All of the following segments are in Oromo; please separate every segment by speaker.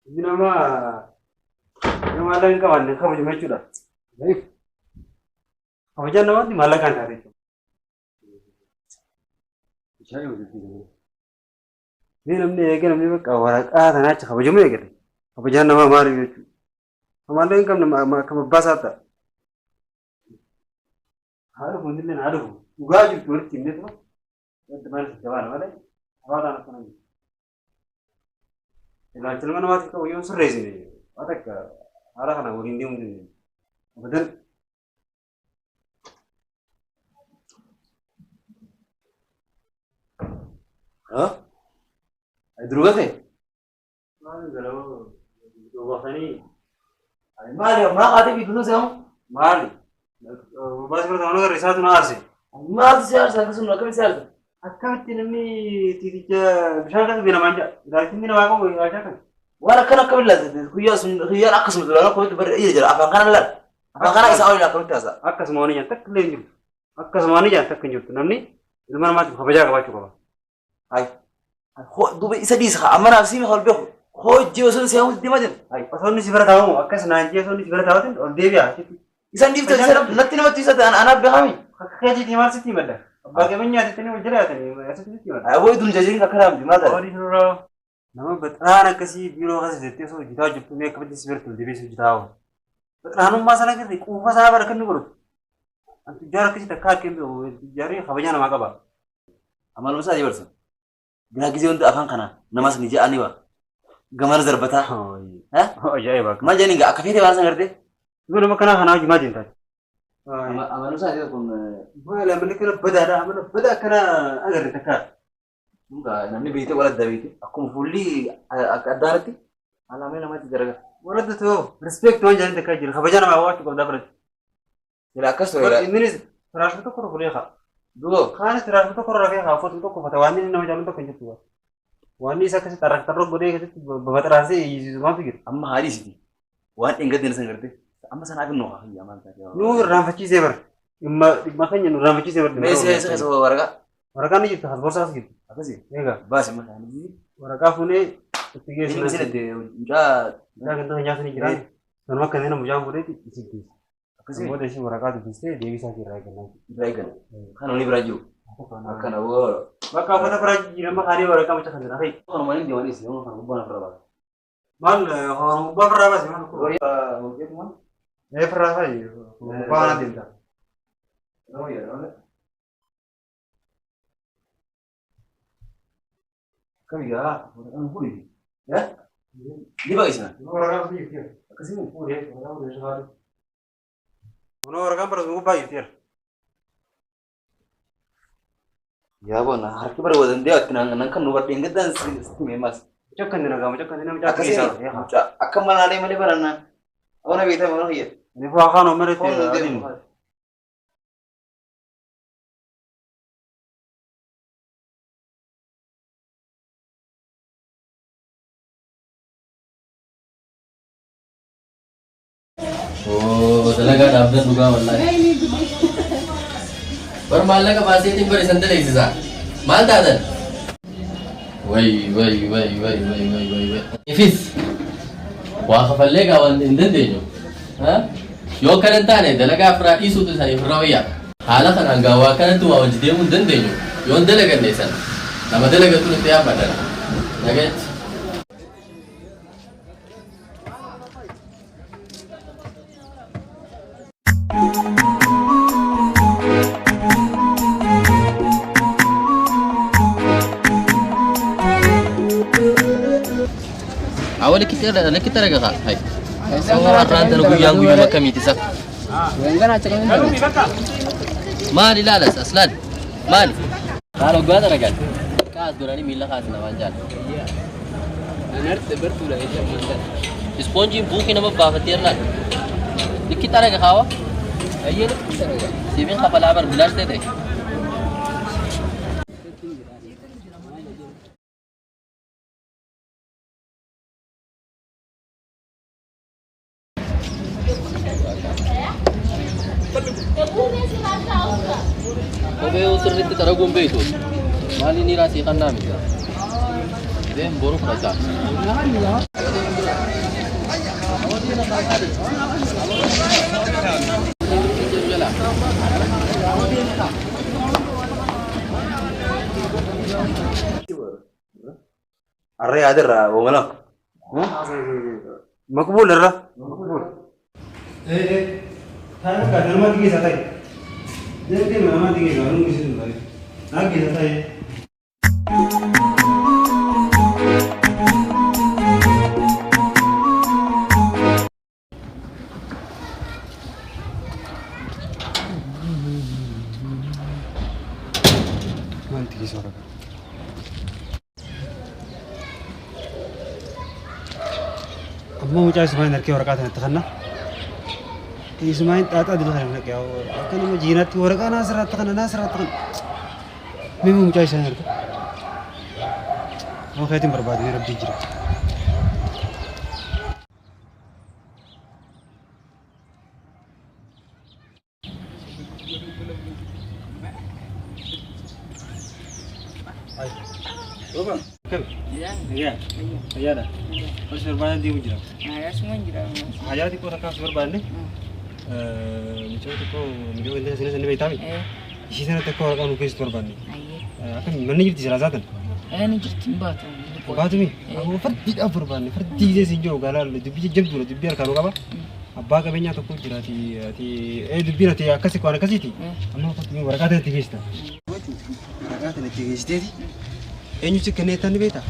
Speaker 1: Inni nama nama maallaqa hin qabaanne kabajamu jechuudha. Kabajaan namaatti maallaqaan taate jechuudha. Bishaan hojjechiisa. Mee namni eegee namni bakka waraqaa tanaa achi kabajamu eegale. Kabajaan namaa maali jechuudha. Maallaqa hin qabne akka abbaa isaa ta'a. Haa dhufu inni illee haa dhufu. Dhugaa jirtu walitti himnee tuma. Wanti maal sitti baana malee hawaasaan akkana miti. Ilaalcha ilma namaatiif qabu yoo sirreessine waan takka haala kana waliin deemuu hin dandeenyu. Abadan.
Speaker 2: Haa? Durba kee?
Speaker 1: Maali garuu duubatanii
Speaker 2: Maali maa qaatee fi kunuunsa moo?
Speaker 1: maali? Baasii bira ta'uu agarra isaatu na aarse.
Speaker 2: Maaltu si aarsa akkasuma akkamitti si aarsa?
Speaker 1: Akkamitti namni tiiticha bishaan keessa beelamaan jira. Ilaalchi inni namaa qabu ilaalcha akkami?
Speaker 2: Waan akkana akkamitti ilaalta? Guyyaa sun guyyaan akkasuma duraan akkamitti bari ija jira afaan kana laal. Afaan kana isaa oliin akkamitti haasa'a?
Speaker 1: Akkasuma waan ijaan takka illee hin jirtu. Akkasuma waan ijaan takka hin jirtu. Namni ilma namaatiif kabajaa qabaachuu qaba.
Speaker 2: Hay. Duuba isa dhiisa haa amma naaf siimi ol beeku. Hojii osoo si hamuutti deemaa jiru.
Speaker 1: Hay. Osoo inni si bira taa'u akkas naan jee osoo inni si bira taa'utin ol deebi'a.
Speaker 2: Isan dhiifte isa natti namatti isa ta'an anaaf beekami.
Speaker 1: Akka keetiitii maal sitti himadda? Abbaa qabeenyaa jettanii wal jala yaatanii asitti sitti himadda.
Speaker 2: Aboo idun jajirin akka raamti maal ta'e?
Speaker 1: Horii suuraa nama baxiraan akkasii biiroo keessa jettee osoo hojjetaa jirtu mee akkamitti si biratti ol deebi'ee si hojjetaa oolu. Baxiraanummaa sana keessatti quufa isaa bara kan inni godhatu. Tujjaara akkasii takka harka hin beeku tujjaarri kabajaa namaa qaba.
Speaker 2: Amaluma isaa dabarsa. Biraa gizee hunda afaan kana namas ni ja'a ni ba. Gamana darbataa.
Speaker 1: Ajaa'iba.
Speaker 2: Maal jedhani egaa akka feete waan san gartee.
Speaker 1: Yoo nama kanaa kanaa hojii maal jentaa?
Speaker 2: Amaluma isaa kun
Speaker 1: Maali amalli kana badaadha amala badaa akkana agarre takka.
Speaker 2: Dhugaa namni beekte wal adda beekte akkuma fuulli akka addaanatti haala namatti garagara.
Speaker 1: Warra too respect waan jedhani takka jira kabajaa namaa qabaachuu qabdaa biratti.
Speaker 2: Sila akkas ture.
Speaker 1: Innis firaashuma tokko irra bulee kaa.
Speaker 2: Duuba
Speaker 1: Kaanis firaashuma tokko irra rafee kaa uffatu tokko uffata waan inni nama jaalatu tokko hin jirtu. Waan inni isa akkasitti arraktarra godhee akkasitti babaxiraasee iyyisiisu maaltu jira.
Speaker 2: Amma haadhi isiti waan dheengadde san garte amma sanaaf hin noofa hayyaa maal taate.
Speaker 1: Nu irraanfachiisee bara. Dhimma dhimma keenya nu irraanfachiisee bara.
Speaker 2: Mee isa isa isa waraqaa
Speaker 1: Waraqaan ni jirtu as borsaa as jirtu.
Speaker 2: akkasii
Speaker 1: Egaa
Speaker 2: baasi mataa ni
Speaker 1: waraqaa fuunee itti
Speaker 2: Inni
Speaker 1: geessina.
Speaker 2: isin itti mucaa
Speaker 1: Mucaa ganda keenyaa sani jiraan. Sanuma akka inni mucaan fuudheeti isin geessa.
Speaker 2: akkasii
Speaker 1: Booda isin waraqaa dubbistee deebisaa irraa eegannaa.
Speaker 2: irraa eegan kan olii biraa jiru akkana boo
Speaker 1: Bakka uffata biraa jijjiirama kaanee waraqaa mucaa kan jira.
Speaker 2: kanuma inni deeman dhiisi nama kana gubbaan ofirra baasa.
Speaker 1: Maal gubbaa firraa baase maal kun? Ee firraa fa'i gubbaa kana deemta.
Speaker 2: Akkami gaa waraqaan kuni ni baqisna
Speaker 1: Waraqaan sun jirti.
Speaker 2: akkasii
Speaker 1: Fuudhee waraqaan fuudhee shafaatu. Kunoo waraqaan bara sun gubbaa jirti.
Speaker 2: Yaa bona harki bara wadan dee'atti nan kan nu badheen gaddaan sitti meemas.
Speaker 1: Mucaa kan dina mucaa kan dina mucaa
Speaker 2: Akkasii
Speaker 1: keessaa.
Speaker 2: mucaa akka malaalee malee baranna. Ona beektaa mana kiyya.
Speaker 1: Inni faa kaan omere
Speaker 2: Foon nu
Speaker 1: adiin.
Speaker 2: deemu.
Speaker 3: Oo, dalagaa dhaabdan dhugaa wallaahi. Bar maallaqa baaseetiin bar isan daleessisa. Maal taatan? Way way way way way way way way. Ifis waa kafallee gaa waan hin dandeenyu. Ha? Yoo akkana hin taane dalagaa ofirraa dhiisuutu isaaniif irra wayya. Haala kanaan gaa waa akkanatti waa wajji deemuu hin dandeenyu. Yoo hin dalaganne isan nama dalagatu nutti yaammadhan. Nagaatti. Awwa likkitti arga kaa. Hai. Har'aan tana guyyaan guyyuma akkamiiti isa? Maali laalas as laali? Maali? Maal hoggaa dalagan? Kaas godhanii miila kaasina waan jaal. Ispoonjiin buukii nama baafattee irraan. Likki xaraga kaawa. Ayyee likki xaraga. Siifin kafalaa bar bilaash ta'e. Kophee sirriitti xaraguun beektu. Maali ni raasii kannaa miti. Deem boru fudhata.
Speaker 2: Arra yaadarraa oomala.
Speaker 1: Maqbuul irra. Taa'ee bakka namatti geessa ta'e. Deemtee namatti geessa waan geessisu ta'e. Naa geessa ta'e. Wanti keessa waraqaa. Amma mucaa Ismaa'in harkee waraqaa kanatti kanna. Ismaa'in xaaxaa dila kana naqee akka nama jiinaatti waraqaa naa sirraatti kana naa sirraatti kana. Mee mucaa isaan harka. Nama keetiin barbaadamee rabbii jira. Fayyaadha. Wanti barbaadan deemu jira. Hajaa xiqqoo takkaaf si barbaanne mucaa xiqqoo mucaa ganda sana sana beektaami. Ishii sana takka waraqaa nu keessatti barbaanne. Akkami manni jirti silaa zaatan.
Speaker 4: Ni jirti hin baatu.
Speaker 1: Baatumi fardiidhaaf barbaanne fardii gisee siin jiru gaalaa dubbii jajjabduudha dubbii harkaa nu qaba. Abbaa qabeenyaa tokko jira ati ati ee dubbiin ati akkasi waan akkasiiti. Amma kottu waraqaa tana itti geessita. Waraqaa tana itti geessiteeti eenyu si kennee tan beektaa?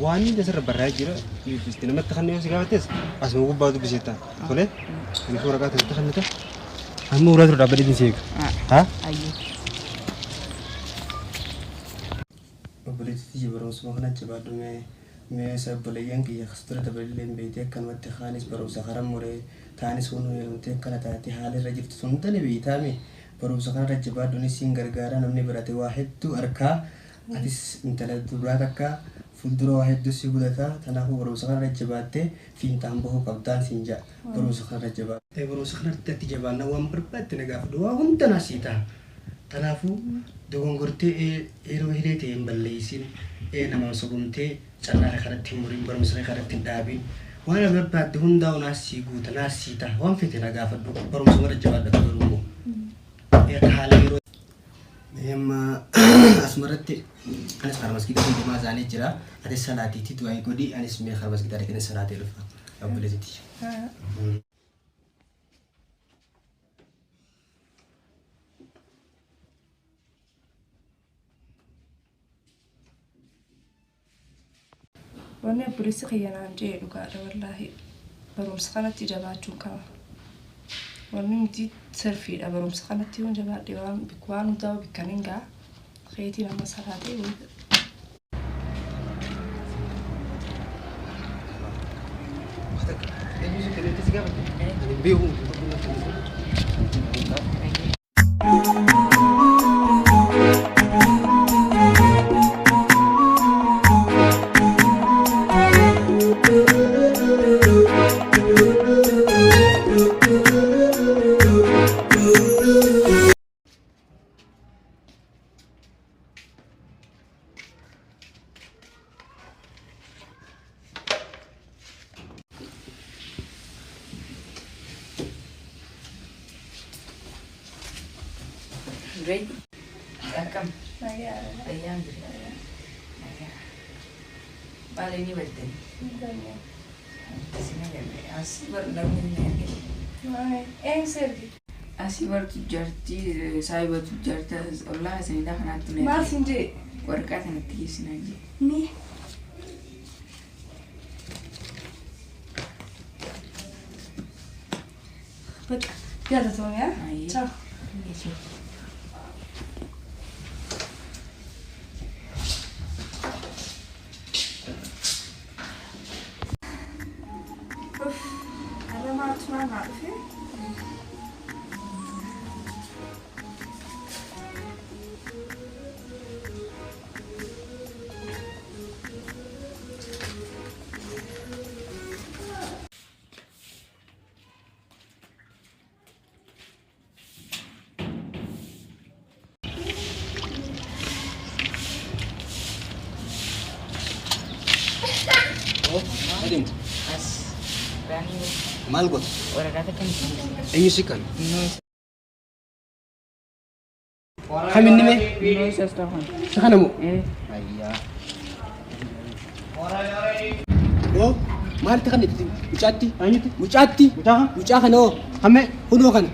Speaker 1: Waan inni asirra barraa'ee jira dubbiste namatti kan yoo si gaafattes asuma gubbaa dubbiseetta. Tole kanaafuu waraqaa tana itti kennita. Amma ulaa dura dhaabbadhee si eega. Haa?
Speaker 5: Obboleettii tiyya barumsuma kana jabaadhu mee mee isa obboleeyyan kiyya kas dura dabalillee hin beeytee akkanumatti kaanis barumsa kara muree taanis hunuu heerumtee akkana taate haala irra jirtu sun hunda ni beeytaami barumsa kanarra jabaadhu ni siin gargaara namni barate waa hedduu arkaa atis intala dubraa takka fuuldura waa hedduu si mudata tanaafuu barumsa kanarra jabaattee fiinxaan bahuu qabdaan siin ja'a barumsa kanarra jabaadhu. Barumsa kanarratti jabaannaan waan barbaadde na gaafadhu waa hunda naa sii taha Kanaafuu dogongortee yeroo hiree ta'e hin balleessin, namaan sobamtee carraa kee karatti hin murin, barumsa kee karatti hin dhaabin. Waan ati barbaadde hundaa'u naas sii guuta, naas sii taha. Waan feete na gaafadhu. Barumsuma irra jabaadhu ati garuu immoo. Akka haala yeroo. Mee amma asuma irratti anis karaa masgiida kun deemaa isaanii jira. Atis salaatiitti du'aa godhi anis mee karaa masgiidaa dhaqeen salaatee dhufa. Obboleettii tiyya.
Speaker 6: Wanni obboleessi kiyya naan je'e dhugaadha wallaahi. Barumsa kanatti jabaachuun qaba. Wanni nuti sirfiidha barumsa kanatti yoon jabaadhe waan waan hundaa bikkan hin ga'a. Keetiin amma salaatee
Speaker 4: Ready? Akkam? Fayyaan jira. Maal inni bartani? Isin agarre. Asii bar namni hin argine.
Speaker 6: Eenyu erge?
Speaker 4: Asii bar tujjaartii saahiba tujjaartii ollaa isinidha kanaatti na
Speaker 6: Maal siin jee?
Speaker 4: Waraqaa kanatti geessinaa jee.
Speaker 6: Ni. Bakka galatoomii haa?
Speaker 4: Ayyee.
Speaker 6: Ciao. Maaltu naa dhufe?
Speaker 5: Adeemtu.
Speaker 4: As baanii.
Speaker 5: Maal goota?
Speaker 4: Waraqaa takka.
Speaker 5: Eenyu si kan? Kam inni mee?
Speaker 4: Innoo isaas ta'an.
Speaker 5: Isa kana moo?
Speaker 4: Ee.
Speaker 5: Ayyaa. Oo maalti kan itti mucaatti?
Speaker 1: Eenyutti?
Speaker 5: Mucaatti?
Speaker 1: Mucaa kan?
Speaker 5: Mucaa kana hoo?
Speaker 1: Hammee?
Speaker 5: Kunoo kana.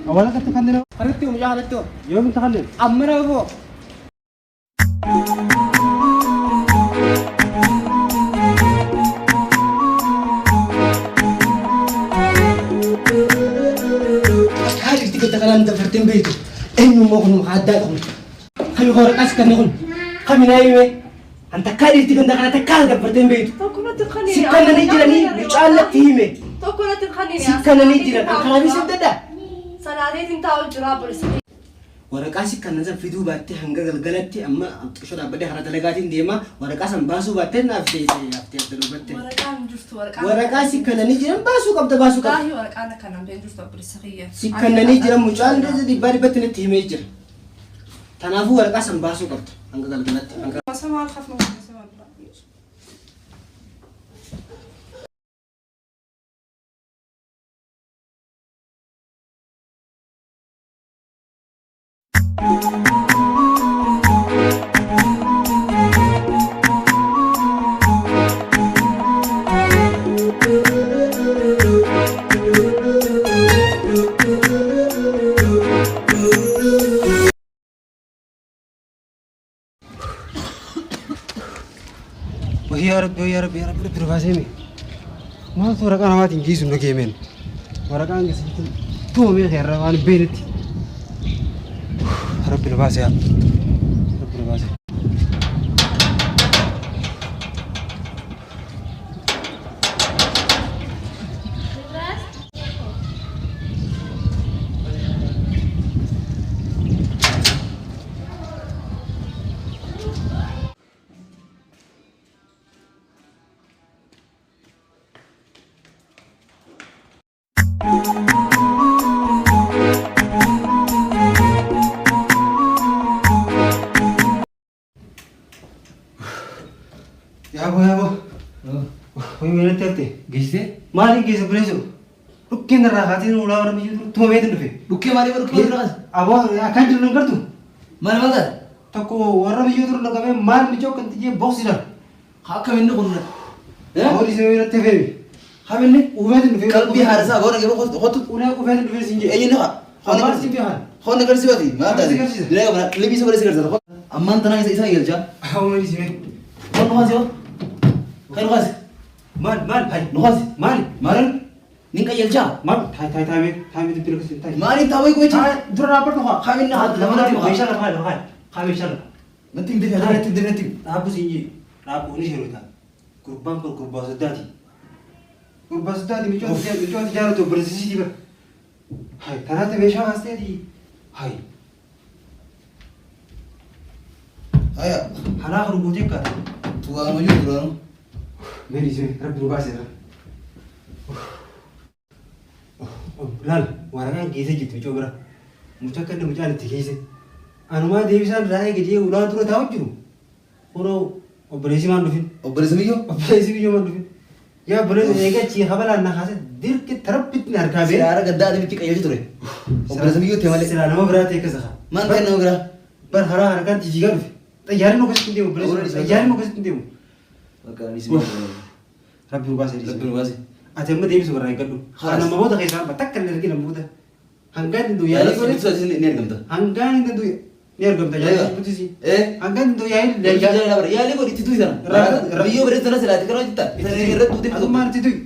Speaker 1: Awwaala katti kanneen
Speaker 5: Kanatti hoo mucaa kanatti hoo?
Speaker 1: yoo minta kanneen?
Speaker 5: Amma nama hoo? Akka jirti gata kanaan dabartee hin beektu. Eenyummaa kun muka addaa kun. Kami waraqaas kan kun. Kami naa hime. An takkaa dhiirti ganda kana takkaa dabartee hin beektu.
Speaker 6: Tokko natti hin kanneen.
Speaker 5: Si kannanii jiranii mucaan natti hime.
Speaker 6: Tokko natti hin kanneen.
Speaker 5: Si kannanii jiran kan kanaafis hin dadhaa.
Speaker 6: Salaateetiin taa'u jira obboleessa.
Speaker 5: Waraqaa si kannan san fiduu baattee hanga galgalatti amma xiqqishoo dhaabbadhee karaa dalagaatiin deema. Waraqaa san baasuu baattee naaf teessee haftee adda dubbatte.
Speaker 6: Waraqaan hin jirtu waraqaan.
Speaker 5: Waraqaa si kannanii jiran baasuu qabda baasuu qabda.
Speaker 6: Wallaahi waraqaan akkanaan hin jirtu obboleessa kiyya.
Speaker 5: Si kannanii jiran mucaan dhibbaa dhibbatti natti himee jira. Kanaafuu waraqaa san baasuu qabda hanga galgalatti. Hanga
Speaker 6: Masa maal hafnu obboleessa wallaahi.
Speaker 1: Wahii yaa Rabbi, yaa Rabbi, yaa Rabbi, Rabbi nu baasee mee. Maaltu waraqaa namaatiin geessu nu geemeen? Waraqaan geessitti tuumamee keerra waan hin beeknetti. Rabbi nu baasee yaa. Rabbi nu baasee. Yaaboo yaaboo. Wayii wayii natti hafte.
Speaker 2: Geessitee?
Speaker 1: Maaliin geessa buleessu? Dhukkeen irraa kaatee ulaa warra biyyuu tumameetiin dhufe.
Speaker 2: Dhukkee maalii dhukkee maalii kaase?
Speaker 1: Aboo akkaan jiru nan gartu.
Speaker 2: Maal maal taate?
Speaker 1: Tokko warra biyyuu turu dhaqamee maal mijoo kan tijjee boksiidhaan.
Speaker 2: Akkam inni kun?
Speaker 1: Aboo dhiisee wayii natti hafeemi.
Speaker 2: Haminni?
Speaker 1: Uufeetiin dhufe.
Speaker 2: Qalbii haarasaa aboo dhagee kottu.
Speaker 1: Ulee uufeetiin dhufe siin jedhe.
Speaker 2: Eenyu ni haa?
Speaker 1: Abbaan siin beekan.
Speaker 2: Hoonni garsiifati maal taate?
Speaker 1: Maal si garsiisa?
Speaker 2: Diraa qabna libii isa godhee si garsiisa. Ammaan tanaa isa isa galcha.
Speaker 1: Aboo dhiisee.
Speaker 2: Hoon nukaasi hoo? Kan nukaasi?
Speaker 1: Maal maal? Hay.
Speaker 2: Nukaasi?
Speaker 1: Maali?
Speaker 2: Maal? Nin qayyalchaa?
Speaker 1: Maal? Taay taay taay mee taay mee dubbii akkasii taay.
Speaker 2: Maaliin taa'uu eeguu jechuun?
Speaker 1: Taay dura dhaabbadhu haa.
Speaker 2: Haminni haa lafa natti haa.
Speaker 1: Meeshaa lafa haa lafa haa. Haa meeshaa lafa.
Speaker 2: Natti hin deebiin natti hin deebiin natti hin.
Speaker 1: Dhaabbu siin jee. Dhaabbu ni sheerota. Gurbaan kun gurbaa soddaati. Gurbaa soddaati michoo ati jaalatu obboleessisiiti bara. Hay kanaatti meeshaa baasteeti. Hay
Speaker 2: Haya.
Speaker 1: halaa kan guutee akkaata.
Speaker 2: Tuwaama jiru duraanuu.
Speaker 1: Mee dhiisee rabbi nu baaseera. Laal waraqaan geessee jirti michoo bira. Mucaa akka inni mucaan itti geesse. Anumaa deebisaan irraa eege jee ulaa dura taa'u jiru. Kunoo obboleessi maan dhufin.
Speaker 2: Obboleessi biyyoo?
Speaker 1: Obboleessi biyyoo maan dhufin. Yaa obboleessi eega achii habalaan na kaase dirqi tarabbitti na harkaa bee.
Speaker 2: Silaara gaddaa adamitti qayyalchi ture. Obboleessi biyyoo ta'e malee.
Speaker 1: Silaa nama biraa ta'e akkasa haa.
Speaker 2: Maal ta'e nama biraa?
Speaker 1: Bar karaa harkaan jijjiigaa dhufe. Xayyaarri nu akkasitti hin deemu obboleessi. Xayyaarri nu akkasitti hin deemu.
Speaker 2: Bakka anis
Speaker 1: Rabbi nu baase.
Speaker 2: Rabbi nu baase.
Speaker 1: Ati amma deebisu barraa eeggadhu.
Speaker 2: Haas.
Speaker 1: Nama booda keessaa takka hin argina booda. Hangaan hin du'u yaa'ii
Speaker 2: Yaalii
Speaker 1: godhe.
Speaker 2: ni argamta.
Speaker 1: Hangaan hin du'u ni argamta yaa'ii butisii.
Speaker 2: Eh?
Speaker 1: Hangaan hin du'u yaa'ii
Speaker 2: Yaalii godhi itti du'i sana. Biyyoo bareedu sana silaati kana hojjetta. Irratti duutee
Speaker 1: Atummaan itti du'i.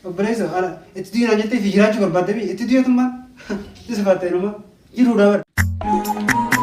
Speaker 1: Obboleessa haala itti du'i naan jettee fi jiraachuu barbaadde itti du'i atummaan. Itti sifatte numa jiruudha bara.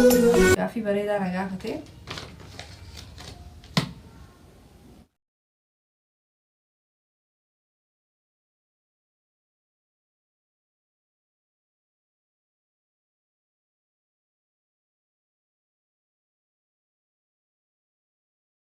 Speaker 6: Gaaffii bareedaa na gaafate.